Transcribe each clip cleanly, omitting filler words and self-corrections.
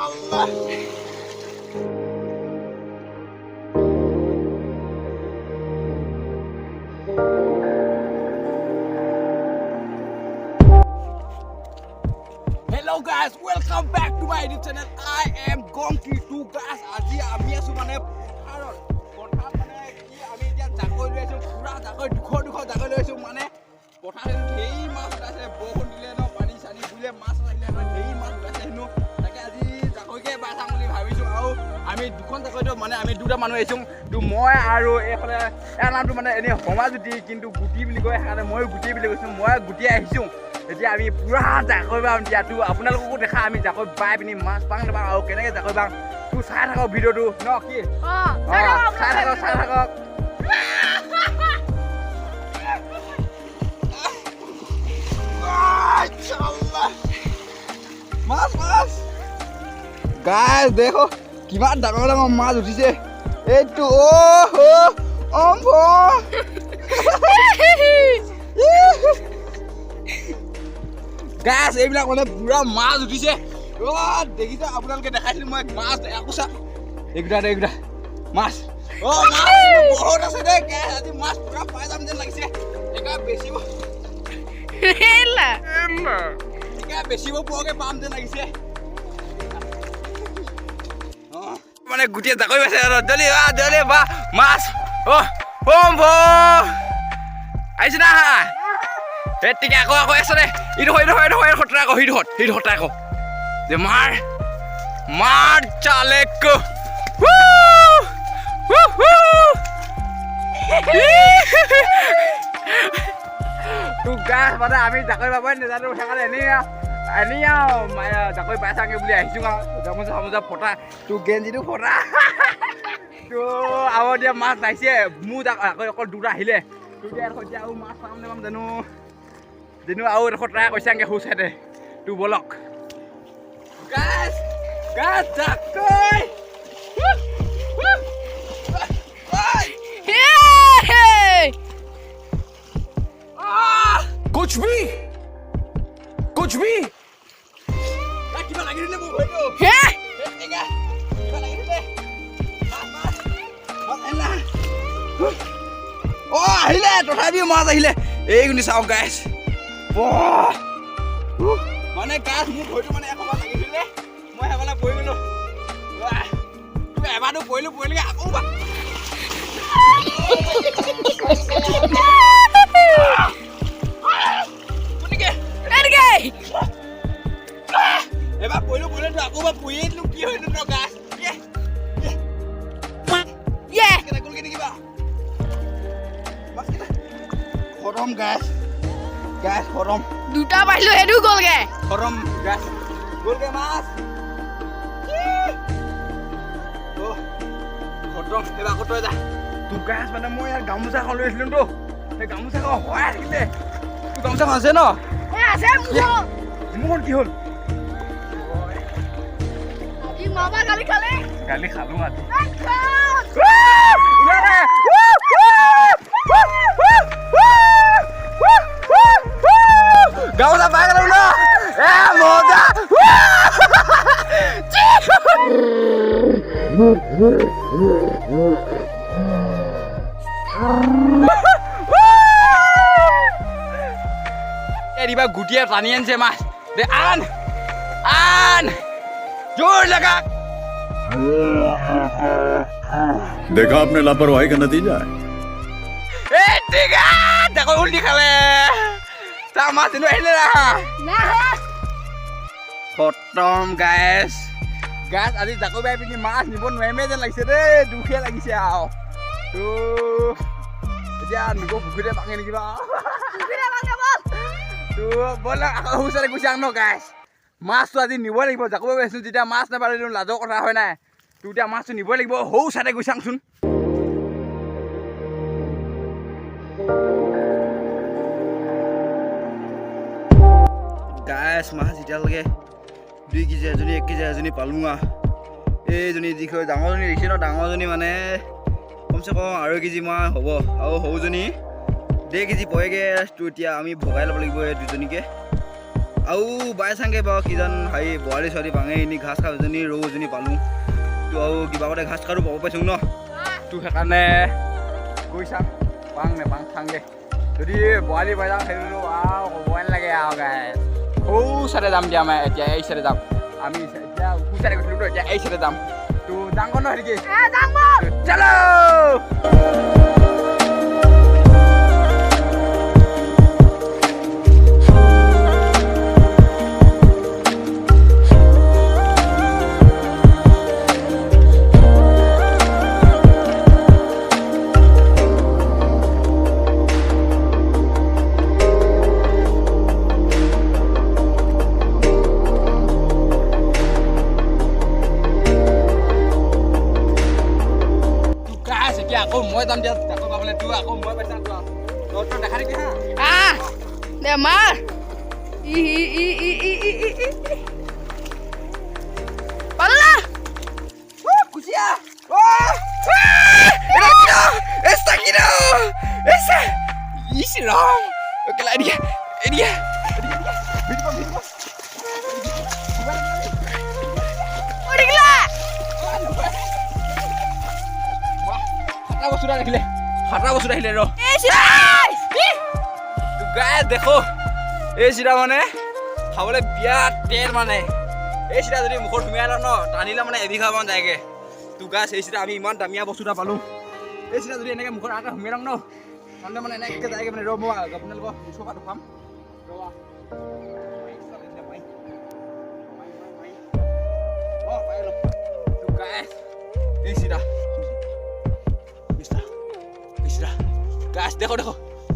Hello guys, welcome back to my YouTube channel. I am Gongki 2 guys. আজি আমি আছো মানে পথাৰত। পথাৰত মানে কি, আমি এতিয়া জাকৈ লৈ আছো, পুৰা জাকৈ, 200 200 জাকৈ লৈ আছো। মানে পথাৰত ধেৰ মাছ ওলাইছে, বৰষুণ দিলে ন, পানী চানী দিলে মাছ আহিলে নহয়, ধেৰ মাছ ওলাইছে হেনো। তাকে আজি জাকৈকে বাই চাম বুলি ভাবিছোঁ। আৰু আমি দুখন জাকৈটো মানে আমি দুটা মানুহ আহিছোঁ তো, মই আৰু এইফালে ইয়াৰ নামটো মানে এনেই সমাজুতি, কিন্তু গুটি বুলি কয়, সেইকাৰণে ময়ো গুটি বুলি কৈছোঁ। মই গুটি আহিছোঁ। এতিয়া আমি পুৰা জাকৈ বাম। এতিয়া তো আপোনালোককো দেখা আমি জাকৈ বাই পিনি মাছ পাং নাপাওঁ আৰু কেনেকৈ জাকৈ বাম, তো চাই থাকক ভিডিঅ'টো ন কি। চাই থাকক, চাই থাকক। মাছ মাছ গাইজ, দেখো কিমান ডাঙৰ ডাঙৰ মাছ উঠিছে এইটো। অ' অম্ভ গাছ, এইবিলাক মানে পুৰা মাছ উঠিছে। অ' দেখিছে আপোনালোকে, দেখাইছিলো মই মাছ একোচা। এইকেইটা, এইকেইটা মাছ। অ' মাছ বহুত আছে দেই গাইজ, আজি মাছ পুৰা পাই যাম যেন লাগিছে। একেবাৰে বেচিব, একেবাৰে বেচিব পোৱাকে পাম যেন লাগিছে। মানে গোটেই জাকৈ পাইছে আৰু জলি বা জলি বা মাছ। অ' বম আহিছে না। এই আকৌ আকৌ আছে দে। ইডোখৰ ইডোখৰ ইডোখৰ ইডোখৰ ট্ৰাই কৰ, সিডোখৰত সিডোখৰ ট্ৰাই কৰ দে। মাৰ মাৰ চালেক। তোক গাছ মানে আমি জাকৈ পাবই নাজানো, সেইকাৰণে এনেই এনেই আৰু জাকৈ পাই চাওঁগে বুলি আহিছোঁ। আৰু গামোচা চামোচা ফটা, তোৰ গেঞ্জিটো ফটা তো। আৰু এতিয়া মাছ আহিছে, মোৰ জাকৈ অকল দুটা আহিলে। তোৰ এতিয়া এতিয়া আৰু মাছ পাম নাপাম জানো জানো। আৰু এডোখৰ ট্ৰাই কৰিছাংগে সু চাইডে তোৰ। বলক গাছ গাছ জাকৈ। कुछ भी, कुछ भी। কিবা লাগি দিলে মোক হয়তো কিবা লাগি দিলে। অ আহিলে, তথাপিও মাছ আহিলে। এইখিনি চাওক গাইছ, মানে গাছ মোৰ ভৰিটো মানে এসময়ত লাগি দিলে, মই সেইফালে পৰি গ'লো। এবাৰতো পৰিলো, পৰিলোগে আকৌ। এবাৰ পৰিলো, পৰিলো আকৌ বা পৰিয়ে দিলো। কি হয় নো গাছ কিবা খতম গাছ, গাছ খতম। দুটা পাইলো, সেইটো গ'লগে। খতম গাছ, গ'লগে মাছ খতম। এইবাৰ আকৌ তই যা। তোৰ গাছ মানে মই ইয়াত গামোচাখন লৈ আহিছিলো তো, সেই গামোচাখন হৰাই থাকিলে। তোৰ গামোচাখন আছে ন? আছে। মোৰখন কি হ'ল? মামা গালি খালে। গালি খালো আজি। গামোচা পাই গ'লো ন, এ মজা। কিবা গুটিয়ে টানি আনিছে মাছ দে। আন আন, জোৰ লগা। देखा आपने लापरवाही का नतीजा है। এই টিকা জাকৈ উল্টি খালে। তাৰ মাছ জানো আহিলে না? খতম গাইছ। গাছ আজি জাকৈ বাই পিনি মাছ নিব নোৱাৰিমেই যেন লাগিছে দেই, দুখে লাগিছে। আৰু তো এতিয়া নিব পুখুৰীতে ভাঙে নেকি বাৰু তো। ব'লক আকৌ ওচৰতে গুচি আহোঁ ন গাইছ। মাছটো আজি নিবই লাগিব। জাকৈ বাই আছোঁ যেতিয়া মাছ নাপালে লাজৰ কথা হয় নাই? তো এতিয়া মাছটো নিবই লাগিব। সৌ চাইডে গুচি আহোঁচোন। গাইছ, মাছ এতিয়ালৈকে 2 কেজি এজনী, 1 কেজি এজনী পালোঁ। আৰু এইজনী যি ডাঙৰজনী দেখিছে ন, ডাঙৰজনী মানে কমচে কম 2.5 কেজিমান হ'ব, আৰু সৰুজনী 1.5 কেজি পৰেগৈ। তো এতিয়া আমি ভগাই ল'ব লাগিব এই দুজনীকে। আৰু বাই চাংগে বাৰু কিজান হেৰি বৰালি ছোৱালী ভাঙে এনেই ঘাঁহ খাওঁ এজনী ৰৌ এজনী পালোঁ। তো আৰু কিবা এটা ঘাঁহ খাৰো পাব পাইছোঁ ন। তো সেইকাৰণে গৈ চাম পাং নেপাং, চাংগে। যদি বৰালি পাই যাওঁ, সেইটো আৰু ক'বই নালাগে আৰু গাইজ। সৌ চাইডে যাম দিয়া, মই এতিয়া এই চাইডে যাম। আমি এতিয়া সু চাইডে গৈছিলোঁ তো, এতিয়া এই চাইডে যাম। তো যাং ন হেৰিকে। যাম। চলো। গাইছ, এতিয়া আকৌ মই যাম দিয়া জাকৈ পাবলৈ। তো আকৌ মই পাইছা। তো তই দেখা নেকি হা। আহ দে মাৰ। ই ই ই ই ই ই ই ই পালা। কুচিয়া। এটা কিনো এসা, ইস ৰাম, কেলা। এদিকে এদিকে ভিডিঅ ভিডিঅ। উঠিগলা। সাতটা বস্তু ৰাখিলে, সাতটা বস্তু আহিলে ৰ। গাইজ, দেখো, এই চিৰা মানে খাবলৈ বিৰাট তেল। মানে এই চিৰা যদি মুখত সুমিয়াই লওঁ ন, টানিলে মানে এবিঘামান যায়গে। তো গাইজ, এই চিৰা আমি ইমান দামীয়া বস্তু এটা পালোঁ। এই চিৰা যদি এনেকৈ মুখত এটা সুমিয়াই লওঁ ন, টানিলে মানে এনেকৈ যায়গে। মানে ৰ, মই আপোনালোকৰ ওচৰৰ পৰা দেখুৱাম, ৰ'বা। অঁ, পাই গ'লো। তো গাইজ, এই চিৰা এই চিৰা গাইজ, দেখো দেখো,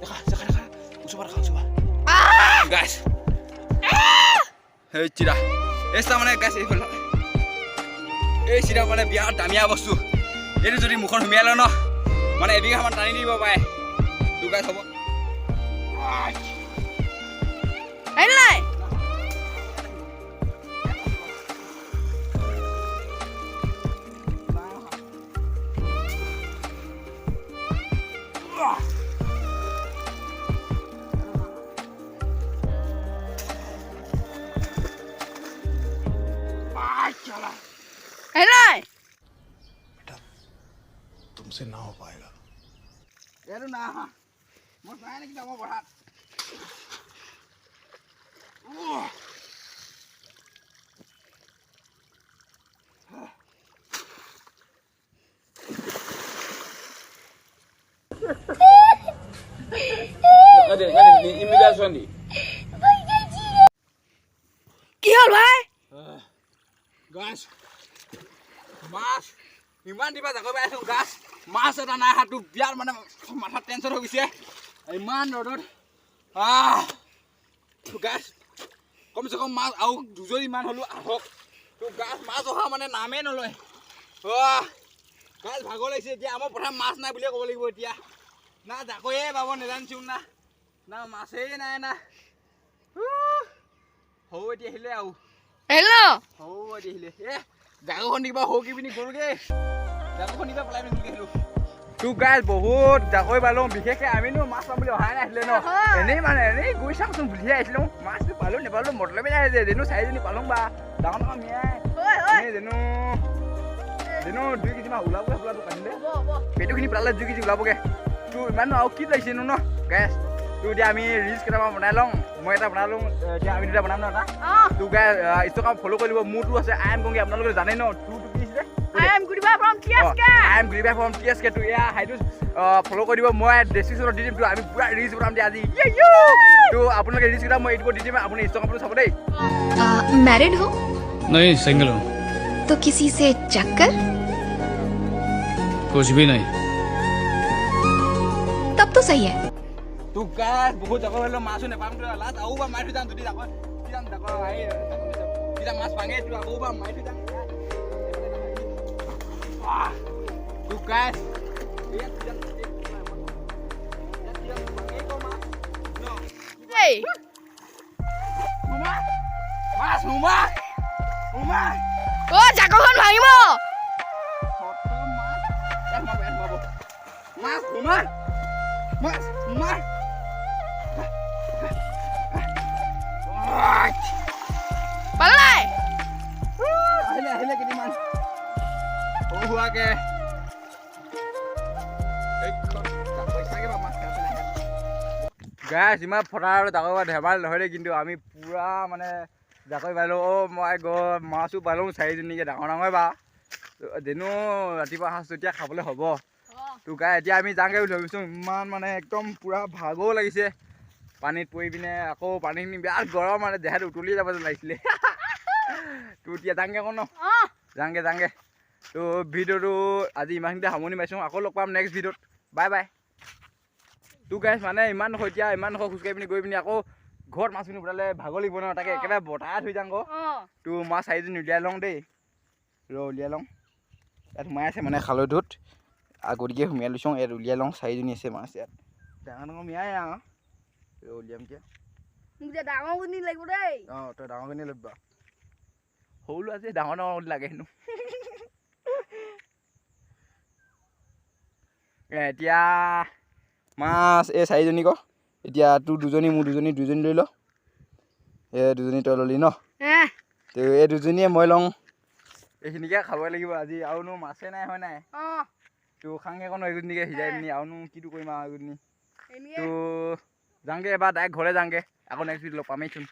দেখা দেখা দেখা, ওচৰৰ পৰা দেখা, ওচৰৰ পৰা। গাইজ, এই চিৰা এই চা মানে গাইজ, এইফালে এই চিৰা মানে বিৰাট দামীয়া বস্তু। এইটো যদি মুখত সুমিয়াই লয় ন, মানে এবিঘামান টানি দিব পাৰে। তো গাইজ, হ'ব। আহিল নাই? আহিল নাই? तुमसे ना हो पाएगा। এইটো না অহা, মই চাই নেকি মই পথাৰত। ইমিগ্ৰেশ্যন দি। কি হ'ল ভাই? গাইজ, মাছ ইমান দিবা জাকৈ পাই আছো গাইজ, মাছ এটা নাই। হাতটো বিৰাট মানে মাথাত টেনশ্যন হৈ গৈছে ইমান ৰ'দত। গাইজ, কমচে কম মাছ আৰু দুজনীমান হ'লেও আহক। তো গাইজ, মাছ অহা মানে নামেই নলয়। গাইজ, ভাগৰ লাগিছে। এতিয়া আমাৰ পথাৰত মাছ নাই বুলিয়ে ক'ব লাগিব। এতিয়া না জাকৈয়ে পাব নেজানিছোঁ না, না মাছেই নাই না। সৌ এতিয়া আহিলে আৰু। আহিল ন? সৌ এতিয়া আহিলে। এ জাকৈখন কিবা সৌ কি পিনি গ'লগৈ, জাকৈখন কিবা পেলাই পিনি আহিলোঁ। তো গাইজ, বহুত জাকৈ পালোঁ। বিশেষকৈ আমিনো মাছ পাম বুলি অহাই নাছিলে ন। এনেই মানে এনেই গৈ চাওঁচোন বুলিহে আহিছিলোঁ। মাছটো পালোঁ নেপালোঁ মতলবেই নাই যে যেনো চাৰিজনী পালোঁ বা ডাঙৰ ডাঙৰ মিয়াই। এনেই যেনো যেনো 2 কেজিমান ওলাবগৈ ওলাটো কাটিলে। পেটুখিনি পেলালে 2 কেজি ওলাবগৈ। তো ইমানো আৰু কি লাগিছেনো ন গাইজ। তো এতিয়া আমি ৰিলচ কেইটামান বনাই লওঁ। মই এটা বনাই লওঁ এতিয়া, আমি দুটা বনাম ন এটা। তো গাইজ, ইনষ্টাগ্ৰাম ফ'ল' কৰি দিব। মোৰটো আছে I am গংগী, আপোনালোকে জানে ন। তোৰটো কি আছিলে? I am Guriba from TSK. I am Guriba from TSK. তো এয়া সেইটো ফ'ল' কৰি দিব, মই ডেছক্ৰিপশ্যনত দি দিম। তো আমি পূৰা ৰিলচ বনাম দিয়া আজি। তো আপোনালোকে ৰিলচ কেইটা মই ইউটিউবত দি দিম, আপুনি ইনষ্টাগ্ৰামতো চাব দেই। मैरिड हो? नहीं, सिंगल हूँ। तो किसी से चक्कर? कुछ भी नहीं। तब तो सही है। তো গাইজ, বহুত জাকৈ হ'লেও মাছো নাপাম। তো লাষ্ট আৰু বা মাৰি থৈ যাম। যদি জাকৈ কি যাম, জাকৈ আহি তেতিয়া মাছ ভাঙে, তো আকৌ বা মাৰি থৈ যাম। তো গাইজ, ইয়াত এই মাছ হুমা হুমা। অ, জাকৈখন ভাঙিব। মাছ ইয়াত সোমাব, ইয়াত সোমাব। মাছ হুমা, মাছ হুমা। গাইছ, ইমান পথাৰত জাকৈ বাই ধেমালি নহয় দেই। কিন্তু আমি পূৰা মানে জাকৈ বালোঁ। অ' মই গৈ মাছো পালোঁ চাৰিজনীকে, ডাঙৰ ডাঙৰ বা যেনো ৰাতিপুৱা সাঁজটো এতিয়া খাবলৈ হ'ব। তো গাই, এতিয়া আমি যাওঁগৈ বুলি ভাবিছোঁ। ইমান মানে একদম পূৰা ভাগৰো লাগিছে পানীত পৰি পিনে। আকৌ পানীখিনি বিৰাট গৰম, মানে দেহাটো উতলি যাব যেন লাগিছিলে। তো এতিয়া যাওঁগৈ আকৌ ন? যাওঁগৈ, যাওঁগৈ। তো ভিডিঅ'টো আজি ইমানখিনিতে সামৰণি মাৰিছোঁ। আকৌ লগ পাম নেক্সট ভিডিঅ'ত। Bye bye. তো গাইছ, মানে ইমান ডোখৰ, এতিয়া ইমান ডোখৰ খোজকাঢ়ি পিনি গৈ পিনি আকৌ ঘৰত মাছখিনি উঠালে ভাগৰ লাগিব ন। তাকে একেবাৰে বতাহ থৈ যাওঁ আকৌ। তো মাছ চাৰিজনী উলিয়াই লওঁ দেই। ৰ, উলিয়াই লওঁ। ইয়াত সোমাই আছে মানে খালৈটোত, আগতীয়াকৈ সোমিয়াই লৈছোঁ। ইয়াত উলিয়াই লওঁ। চাৰিজনী আছে মাছ ইয়াত, ডাঙৰ ডাঙৰ মিয়াই আৰু। ৰ, উলিয়াম এতিয়া। মোক যে ডাঙৰ গুণি লাগিব দেই। অঁ, তই ডাঙৰ কিনি ল'বি। সৰু ল'ৰা যে, ডাঙৰ ডাঙৰ লাগে হেনো। এতিয়া মাছ এই চাৰিজনী ক। এতিয়া তোৰ দুজনী, মোৰ দুজনী, দুজনী লৈ ল। এই দুজনী তই ল'লি ন? তো এই দুজনীয়ে মই লওঁ। এইখিনিকে খাবই লাগিব আজি, আৰুনো মাছে নাই, হয় নাই? তো খাংগে আকৌ ন এইকেইজনীকে সিজাই পিনি। আৰুনো কিটো কৰিম আৰু এইকেইজনী। তো যাওঁগে, এবাৰ ডাইৰেক্ট ঘৰলৈ যাওঁগে। আকৌ নেক্সট ভিডিঅ' লগ পামেইচোন।